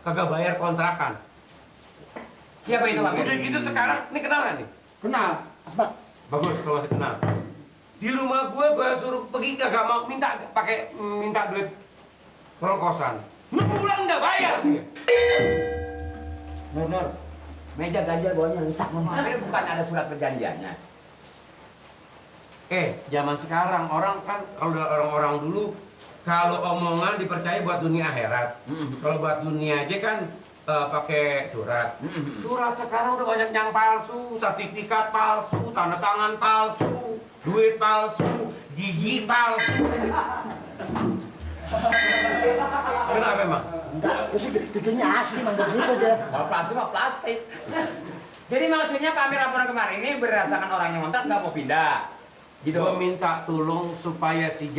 kagak bayar kontrakan. Siapa itu Pak? Udah gitu sekarang, ini kenal nggak nih? Kenal, Asbat. Bagus kalau masih kenal. Di rumah gue suruh pergi kagak mau minta duit kosan. Pulang nggak bayar. Nur, meja ganjil bawahnya rusak. Ini bukan ada surat perjanjiannya. Zaman sekarang orang kan kalau orang-orang dulu kalau omongan dipercaya buat dunia akhirat. Kalau buat dunia aja kan pakai surat. Surat sekarang udah banyak yang palsu, sertifikat palsu, tanda tangan palsu, duit palsu, gigi palsu. Kenapa emang? Enggak, itu sih bikinnya asli, emang begitu dia. Kalau plastik mah plastik. Jadi maksudnya Pak Amir laporan kemarin ini berdasarkan orang yang ngontrak nggak mau pindah. Gitu. Gue minta tolong supaya si